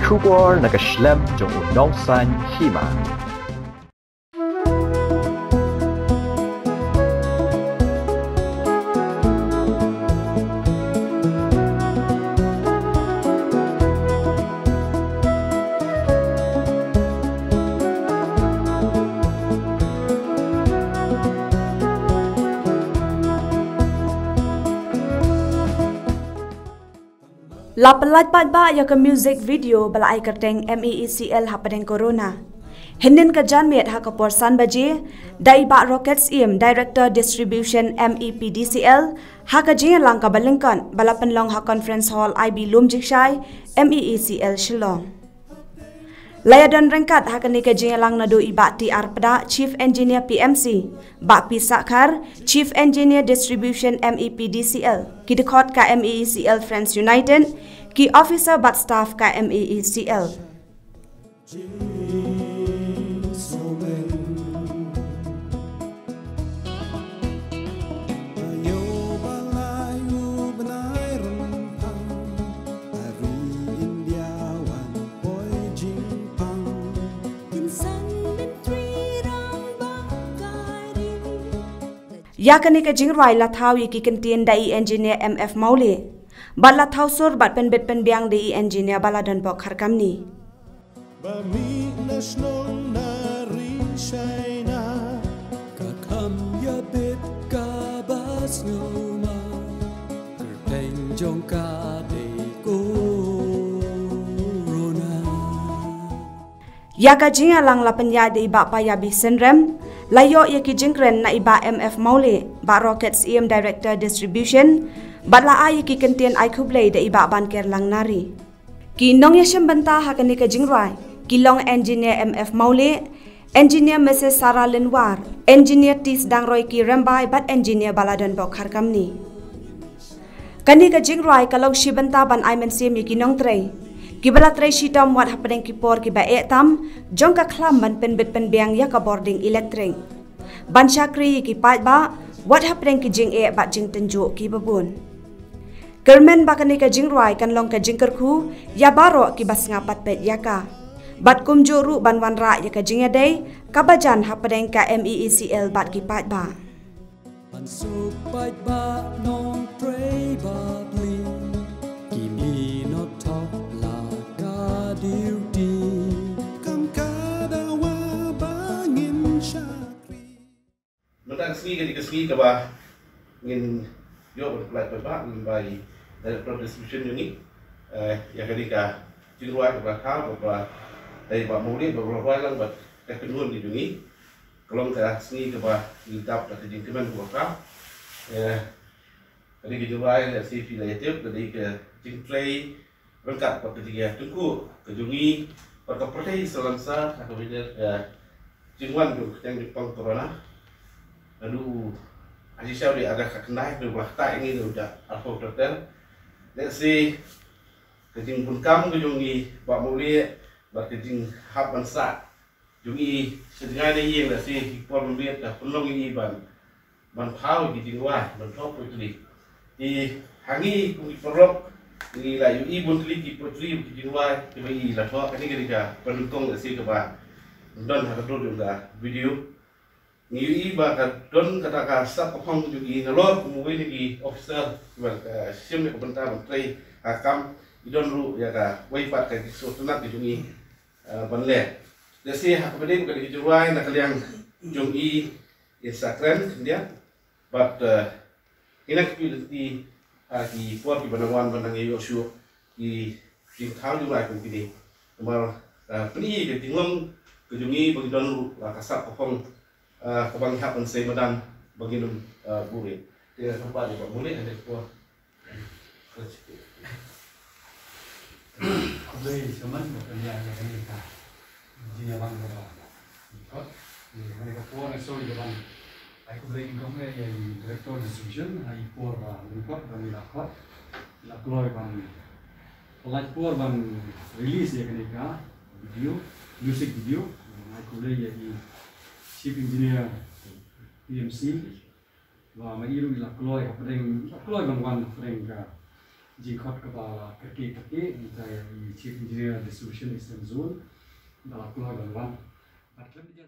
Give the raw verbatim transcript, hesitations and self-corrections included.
Khubor na ka shlem jong u nongsan hima. La pynlait paidbah ïa ka music video ba la ai kyrteng M E E C L hapdeng Corona. Hynnin ka janmiet ha ka por san baje, da i Bah Rocket Syiem, Director Distribution M E P D C L, ha ka jingïalang kaba lyngkot ba la pynlong ha Conference Hall I B Lumjingshai, M E E C L Shillong. La ïadon ryngkat ha kane ka jingïalang naduh i Bah T R Pdah, Chief Engineer P M C, Bah P Sakhar, Chief Engineer Distribution M E P D C L, ki dkhot ka M E E C L Friends United, ki officer bad staff ka M E E C L. Ïa kane ka jingrwai la thaw ïa ki kyntien da i Engineer M F Mawlieh. Bad la thaw sur bad pynbit pynbiang da i Engineer Baladonbok Kharkamni. Ba mih na shnong na ri China, ka kham ïa bit kaba sngewma, kyrteng jong ka dei Corona. Ïa ka jingïalang la pynïaid da i Bah Payabi Synrem, la ïoh ïa ki jingkren na i Bah M F Mawlieh, Bah Rocket Syiem, Director Distribution, bad la ai ïa ki kyntien ai khublei da i Bah Banker Langnari. Ki nongïashim bynta ha kane ka jingrwai ki long Engineer M F Mawlieh, Engineer Missus Sarah Lynn War, Engineer T Sdang Royki Rymbai bad Engineer Baladonbok Kharkamni. Kane ka jingrwai ka long shi bynta ban ai mynsiem ïa ki nongtrei kiba la trei shitom wat hapdeng ki por kiba eh tam jong ka khlam ban pynbit pynbiang ïa ka bording elektrik, ban shakri ïa ki paidbah wat hapdeng ki jingeh bad jingtynjuh kiba bun. Kyrmen ba kane ka jingrwai kan long ka jingkyrkhu ïa baroh kiba sngap bad peit ïa ka, bad kumjuh ruh ban wanrah ïa ka jingïadei kaba jan hapdeng ka M E E C L bad ki paidbah. Ban suk paidbah nongtrei bad lei, ki mih nongthoh la ka duty, kam ka dawa ba ngin shakri. Mynta ka sngi ka dei ka sngi kaba ngin ïoh ban pynlait paidbah lyngba i Director Distribution jong ngi, eh, ïa kane ka jingrwai kaba la thaw kaba dei Bah Mawlieh ba la rwai lang bad ka kynhun jong ngi. Ka long ka sngi kaba ngi dap da ka jingkmen kaba khraw. Eh, ka dei ka jingrwai lehse phi la ïatip, ka dei ka jingtrei ryngkat bad ka jingïatyngkhuh ka jong ngi bad ka pyrthei salonsar ha kaba ïadei ka jingwan jong ka kyrteng jingpang Corona. Naduh u Haji Shaw dei ada ka khyndai, naduh ba la ktah ïa ngi naduh u da arphew ter ter. Lehse ka jingbun kam ka jong ngi Bah Mawlieh bad ka jinghap ban sah jong ngi sha jngai na ïing, lehse ki por mynmiet ka pynlong ïa ngi ban ban thaw ki jingrwai, ban thaw poetry. Te ha ngi kum ki paralok ngi la ïohi bun tylli ki poetry, ki jingrwai kiba ngi la thoh. Kane ka dei kaba nyngkong lehse kaba don ha ka dur jong ka video. Ngi ïohi ba ka don kata ka sap ka phong jong ngi nalor kum uwei na ki officer kiba, eh, shim ïa ka bynta ban trei ha ka kam. Ngi don ruh ïa kawei pat ka jingsngewtynnat ka jong ngi, eh, ban leh. Lehse ha kaba dei ka dei ka jingrwai na ka liang jong ngi, ngin sa kren khyndiat bad, eh, ngi nang kyrpad lynti ha ki por kiba nang wan ban nang ïoh shuh ki jingthaw jingrwai kum kine. Namar, eh, pyni ka jinglong ka jong ngi ba ngi don ruh la ka sap ka phong, eh, kaba ngi hap ban sei madan ba ngin ym, eh, buhrieh. Te nga kyrpad ïa Bah Mawlieh ha kane ka por. Khublei shibun bad khublei ïa kane ka jingïalang kaba lyngkot. Ïa kane ka por nga sngewbha ban ai khublei nyngkong eh ïa i Director Distribution ha i por ba lyngkot ba ngi la khot, la kloi ban, la lait por ban release ïa kane ka video, music video. Nga ai khublei ïa i Chief Engineer P M C, ba ma i ruh i la kloi hapdeng, la kloi ban wan hapdeng ka jingkhot kaba la kyrkieh kyrkieh, mynta ïa i Chief Engineer Distribution Eastern Zone ba la kloi ban wan. Bad khlem da jia